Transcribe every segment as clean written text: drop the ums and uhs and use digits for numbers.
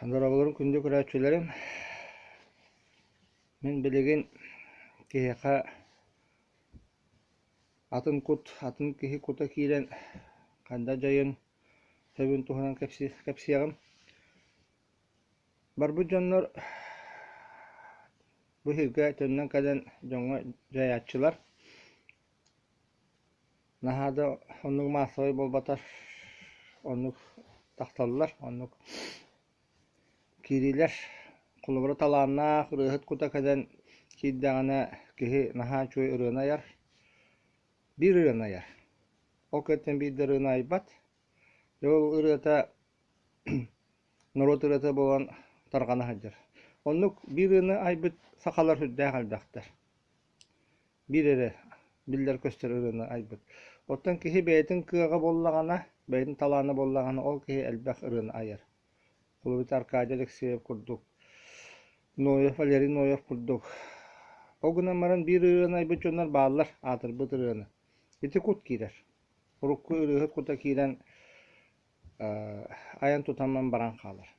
Дорооболорун күндү көрөөччүлэрим! Мин билигин киһиэхэ атын кут, атын киһи кута киирэн ханна дьайын сөбүн туһунан кэпсиэҕим. Барбыт дьоннор бу сиргэ төннөн кэлэн дьоҥҥо дьайааччылар. Наһаа да оннук маассабай буолбатар, оннук тахсаллар, оннук киириилэр. Холобура, талааннаах ырыаһыт кута кэлэн киирдэҕинэ киһи наһаа үчүгэй ырыаны айар. Биир ырыаны айар. Ол кэнниттэн биир да ырыаны айбат. Дьэ ол ырыата норуот ырыата буолан тарҕана сылдьар. Оннук биир ырыаны айбыт сахалар сүрдээх элбэхтэр. Биир эрэ биллэр-көстөр ырыаны айбыт. Оттон киһи бэйэтин кыаҕа буоллаҕына, бэйэтин талаана буоллаҕына, ол киһи элбэх ырыаны айар. Холобур, Аркадий Алексеев курдук, Ноев, Валерий Ноев курдук. Ол гынан баран биир ырыаны айбыт дьоннор бааллар, аатырбыт ырыаны. Ити кут киирэр. Урукку ырыаһыт кута киирэн айан тутан баран хаалар.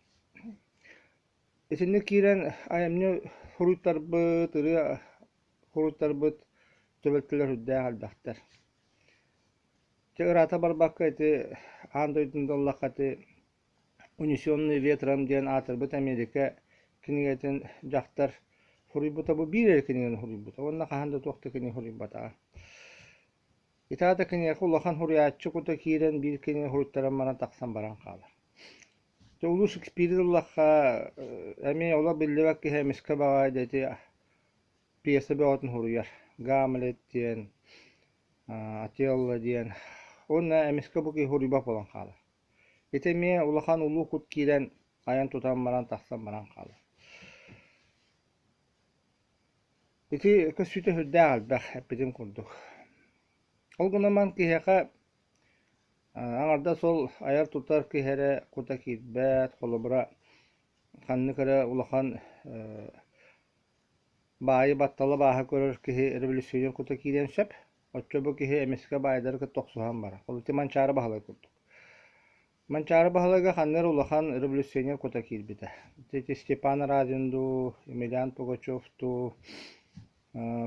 Итинник киирэн айымньы суруйтарбыт, ырыа суруйтарбыт түбэлтэлэр үрдээх элбэхтэр. Дьэ ыраата барбакка ити аан дойдуну да ыллахха ити «Унесенный ветром» диэн аатырбыт Америка кинигэтин дьахтар суруйбута бу биир эрэ кинигэни суруйбута уонна хаһан да туох да кинигэ суруйбатаҕа. Ити аата киниэхэ улахан суруйааччы кута киирэн биир кинигэ суруйтаран баран тахсан баран хаалар. Дьэ улуу Шекспири ыллахха эмиэ олох биллибэт киһи эмискэ баҕайы дьэ ити пьеса бөҕөтүн суруйар. Гамлет диэн, Отелло диэн уонна эмискэ бу киһи суруйбат буолан хаалар. Ити эмиэ улахан улуу кут киирэн айан тутан баран тахсан баран хаалар. Ити көстүүтэ сүрдээх элбэх эппитим курдук. Ол гынан баран киһиэхэ аҥардас ол айар-тутар киһи эрэ кута киирбэт, холобура, ханнык эрэ улахан баайы баттала бааһа көрөр киһи революционер кута киириэн сөп. Оччо бу киһи эмискэ баайдары кытта охсуһан барар. Ол ити Манчаары Баһылай курдук. Манчаары Баһылайга ханна эрэ улахан революционер кута киирбитэ. Ити Степан Разин дуу, Емельян Пугачев дуу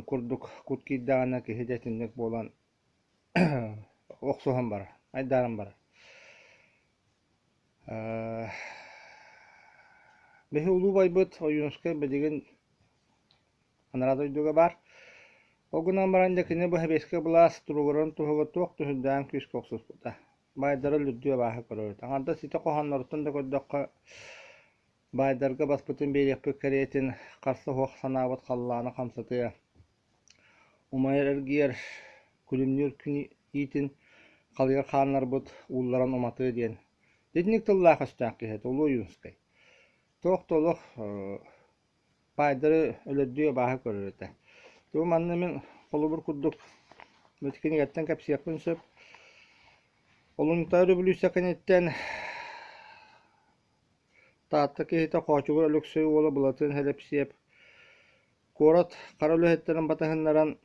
курдук кут киирдэҕинэ киһи дьэ итинник буолан охсуһан барар, айдааран барар. Биһи улуу убайбыт Ойуунускай билигин анараа дойдуга баар. Ол гынан баран дьэ кини бу сэбиэскэй былаас туругурарын туһугар туох да сүрдээх күүскэ охсуспута. Баайдары өлөрдүү абааһы көрөрүт. Аҥардас ити хоһоонноруттан да көрдөххө, баайдарга баспытын биэриэхпит кэриэтин харса суох санаабыт халлааны хамсатыа. Умайар эргийэр, күлүмнүүр күн иитин халыйар хааннарбыт уулларан уматыа диэн. Итинник тыллаах-өстөөх киһи этэ Улуу Ойуунскай. Туох да олох баайдары өлөрдүү абааһы көрөр этэ. Бу манна мин холобур курдук бу кинигэттэн кэпсиэхпин сөп. Олунньутааҕы революция кэнниттэн Таатта киһитэ Хоочугур Өлөксөй уола Былатыан Һэлэпсиэп куорат хара үлэһиттэрин батыһыннаран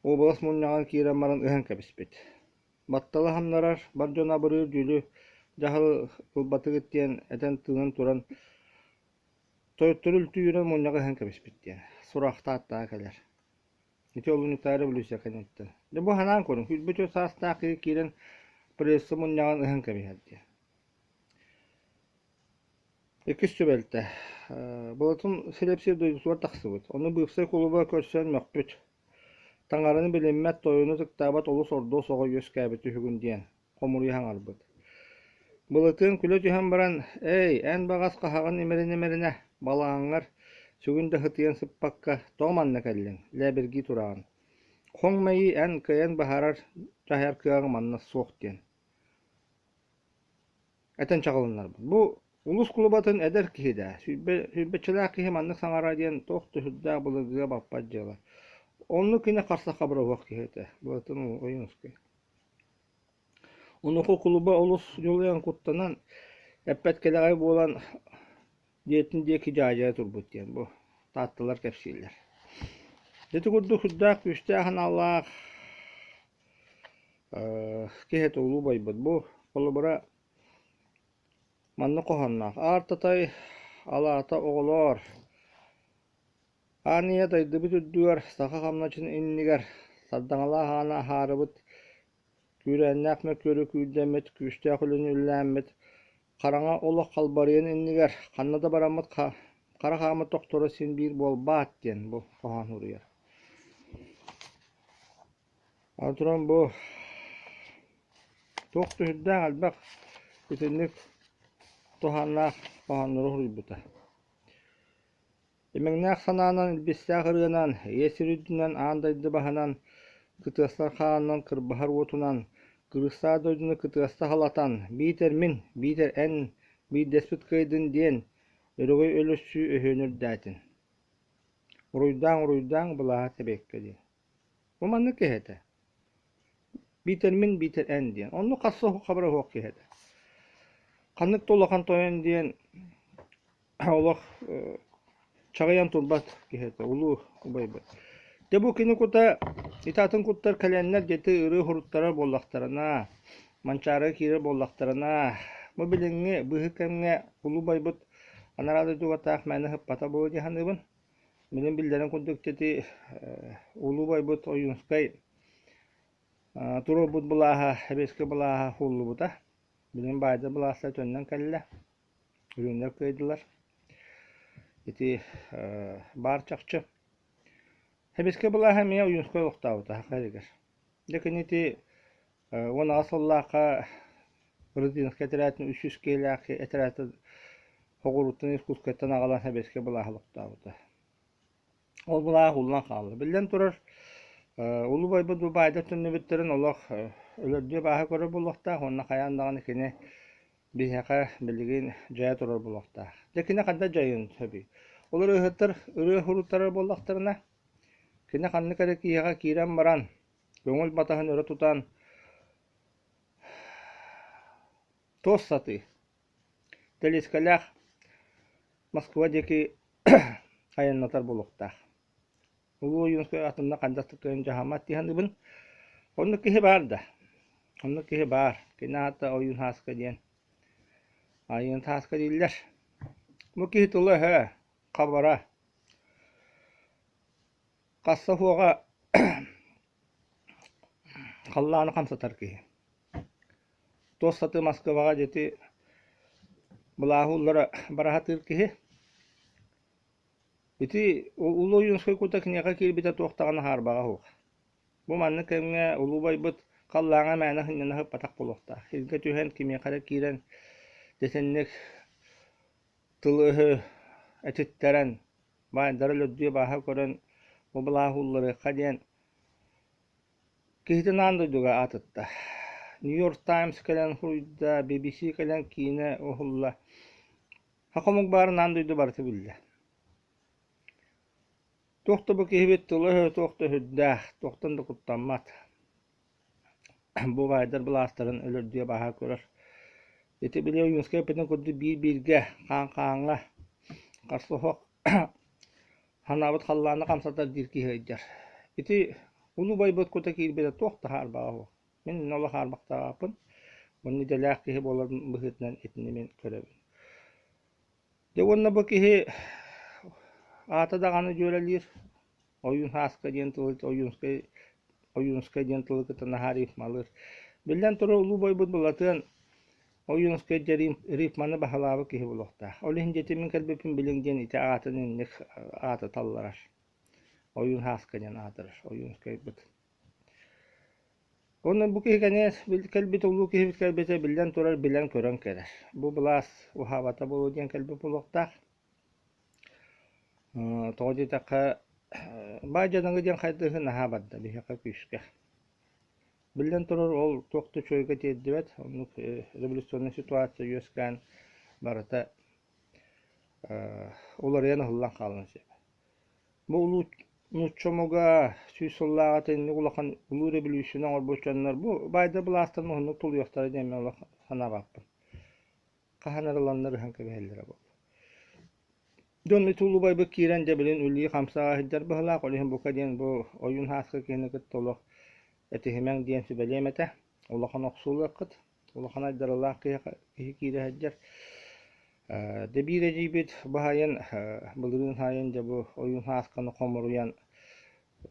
уобалас мунньаҕын киирэн баран ыһан кэбиспит. Батталы хамнарар, бар дьону абырыыр дьүүлү дьаһалы ылбатыгыт диэн этэн-тыынан туран Тойоттору үлтү үүрэн мунньаҕы ыһан кэбиспит диэн сурах Тааттаҕа кэлэр. Ити олунньутааҕы революция кэнниттэн. Дьэ бу санаан көрүҥ, 24 саастаах киһи киирэн пресса мунньаҕын ыһан кэбиһэр диэн. Иккис түбэлтэ. Былатын Силэпсиэп дойдутугар тахсыбыт. Ону быыпсай кулуба көрсөн мөхпүт. Таҥараны билиммэт, тойону ытыктаабат олус ордуос оҕо үөскээбит үһүгүн диэн хомуруйа саҥарбыт. Былытыан күлэ түһэн баран, «Эй, эн баҕас хаһаҕын имэринэ-имэринэ, балаҕаҥҥар сүгүн да сытыйан сыппакка, тоҕо манна кэллиҥ, лээбиргии тураҕын? Хоҥ мэйии эн кыайан баһарар дьаһайар кыаҕыҥ манна суох» диэн этэн чаҕылыннарбыт. Бу улуус кулубатын эдэр киһи да, сүүрбэччэлээх киһи маннык саҥара диэн туох да сүрдээх былыргыга баппат дьыала. Оннук кини харса хабыра киһи этэ, Былатын Ойуунускай. Онуоха кулуба олус дьулуйан куттанан, эппэт кэлэҕэй буолан дьиэтин диэки дьаадьайа турбут диэн бу таатталар кэпсииллэр. Ити курдук сүрдээх күүстээх аналлаах киһи этэ улуу байбыт. Бу холобура Маннык хоһоонноох: Аар татай алаата оҕолоор, Аан ийэ дойдубут үрдүгэр, саха хамначын иннигэр сардаҥалаах ааны аһаарыбыт, күүрээннээх мөккүөрү күүрдэммит, күүстээх үлэни үлэлээммит, хараҥа олох халбарыйан иннигэр ханна да бараммыт хара хааммыт тохторо син биир буолбаат диэн бу хоһоон суруйар. Аны туран бу туох да сүрдээх элбэх итинник туһааннаах хоһооннору суруйбута. Имэҥнээх санаанан, илбистээх ырыанан, ийэ сир үрдүнэн аан дойду баһынан, кытыастар хаанынан кырбаһар уотунан, кырыыстаах дойдуну кытыаста халатан, биитэр мин, биитэр эн биирдэспит кыайдын диэн, өрөгөй өлөссүү өһүөнү үрдээтин. Уруйдааҥ, уруйдааҥ, былааһа тэбиэккэ диэн. Бу маннык киһи этэ. Биитэр мин, биитэр эн диэн. Оннук хасса хабара суох киһи этэ. Ханнык да улахан тойон диэн олох чаҕыйан турбат киһи этэ, улуу убайбыт. Дьэ бу кини кута ити атын куттар кэлэннэр дьэти ырыы хоруттарар буоллахтарына, Манчаарыга киирэр буоллахтарына, бу билиҥҥи быыһык кэмҥэ улуу убайбыт анараа дойдуга таах мээнэ сыппата буолуо дии саныыбын. Билин биллэрин курдук ити улуу убайбыт Ойуунскай туруорбут былааһа, сэбиэскэй былааһа ууллубута. Билигин баайдар былаастара төннөн кэллэ. Үрүҥнэр кыайдылар. Ити баар чахчы. Сэбиэскэй былааһа эмиэ Ойуунскай олохтообута саха сиригэр. Дьэ кини ити 18 сыллаахха Рыдинскай этэрээтин 300 киһилээх этэрээтэ Соҕурууттан Иркутскайтан аҕалан сэбиэскэй былааһы олохтообута. Ол былааһ ууллан хаалла. Биллэн турар, улуу байбыт бу баайдар төннүбүттэрин олох өлөрдүү абааһы көрөр буолуохтаах уонна хайаан даҕаны кини биһиэхэ билигин дьайа турар буолуохтаах. Дьэ кини ханна дьайыан сөбүй? Ол ырыаһыттар ырыа суруттарар буоллахтарына, кини ханнык эрэ киһиэхэ киирэн баран, көҥүл батаһын өрө тутан туос сатыы Тэлиэскэлээх Москва диэки айаннатар буолуохтаах. Улуу Ойуунускай атынна хайдах да кыайан дьаһаммат дии саныыбын. Оннук киһи баар да. Оннук киһи баар. Кини аата Ойуун Һааска диэн. Айыын Һааска дииллэр. Бу киһи тыла-өһө, хабара, хасса суоҕа халлааны хамсатар киһи. Туос сатыы Москваҕа дьити былааһы уллара бара сатыыр киһи. Ити Улуу Ойуунскай кута киниэхэ киирбитэ туох даҕаны хаарбаҕа суох. Бу маннык кэмҥэ улуу убайбыт халлааҥҥа мээнэ сынньана сыппатах буолуохтаах. Сиргэ түһэн кимиэхэ эрэ киирэн итинник тылы-өһү этиттэрэн, баайдары өлөрдүү абааһы көрөн бу былааһы улларыахха диэн Киһитин аан дойдуга аатырта. Нью-Йорк Таймс кэлэн суруйда, BBC кэлэн киинэ уһулла. Саха омук баарын аан дойду барыта биллэ. Туох да бу киһибит тыла-өһө туох да сүрдээх, туохтан да куттаммат. Бу баайдар былаастарын өлөрдүү абааһы көрөр. Ити били Ойуунскай эппитин курдук биир-бииргэ, хаан-хааҥҥа харса-суох Санаабыт халлааны хамсатар диир киһи ыйдар. Ити улуу байбыт кута киирбитэ туох да хаарбаҕа суох. Мин олох хаарбахтаабаппын. Уонна идэлээх киһи буоларым быһыытынан итини мин көрөбүн. Дьэ уонна бу киһи аата даҕаны дьүөрэлиир. Ойуун Һааска диэн тылы Ойуунскай Ойуунскай диэн тылы кытта наһаа рифмалыыр. Биллэн турар, улуу бойбут Былатыан Ойуунускай дьэ рифманы баһылаабыт киһи буолуохтаах. Ол иһин дьэ мин кэлбиппин билиҥ диэн ити аатын инник ааты талларар. Ойуун Һааска диэн аатырар Ойуунускайбыт. Уонна бу киһи кэнээс кэлбит улуу киһибит кэлбитэ биллэн турар билэн көрөн кэлэр. Бу былаас уһаабата буолуо диэн кэлбит буолуохтаах. Тоҕо диэтэххэ баай дьадаҥы диэн хайдыһыы наһаа барда биһиэхэ күүскэ. Биллэн турар, ол туох да үчүгэйгэ тиэрдибэт, оннук революционнай ситуация үөскээн барыта уларыйан ыһыллан хаалан сөп. Бу улуу нуучча омуга 100 сыллааҕыта инник улахан улуу революцияны оҥорбут дьоннор бу баайдар былаастарын уһуннук тулуйуохтара диэн мин олох санаабаппын. Хаһан арылланнар ыһан кэбиһэллэрэ буолуо. Дьон ити улубайбыт киирэн дьэ билин үлэлии-хамсаа сылдьар быһыылаах, ол иһин бука диэн бу ойуун һааска киһини кытта олох этиһимэҥ диэн сүбэлиэм этэ. Улахан охсуулуоххут, улахан айдарыылаах киһи, киһи киирэ сылдьар. Дьэ биир эдьиийбит баһайын былырыын аайын дьэ бу ойуун һаасканы хомуруйан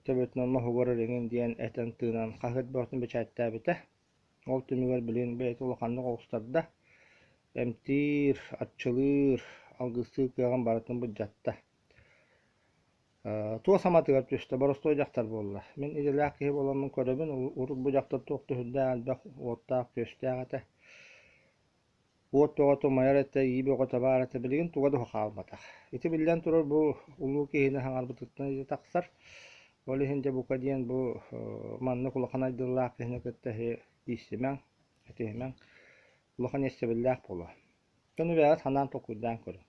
төбөтүнэн моһугар эриҥин диэн этэн-тыынан хаһыат бөҕөтүн бэчээттээбитэ. Ол түмүгэр билигин бэйэтэ улаханнык оҕустарда, эмтиир, арчылыыр, алгыстыыр кыаҕын барытын былдьатта. Туос аматыгар түстэ, боростуой дьахтар буолла. Мин идэлээх киһи буоламмын көрөбүн, урут бу дьахтар туох да сүрдээх элбэх уоттаах-күөстээх этэ. Уот бөҕө тумайар этэ, ии бөҕөтө баар этэ, билигин туга да хаалбатах. Ити биллэн турар бу улуу киһини хаҥарбытыттан ити тахсар. Ол иһин дьэ бука диэн бу маннык улахан айдыллаах киһини кытта эһи ииссимэҥ, этиһимэҥ, улахан иэстэбиллээх буолуо. Дьону бэйэҕит санаан толкуйдаан көрүҥ.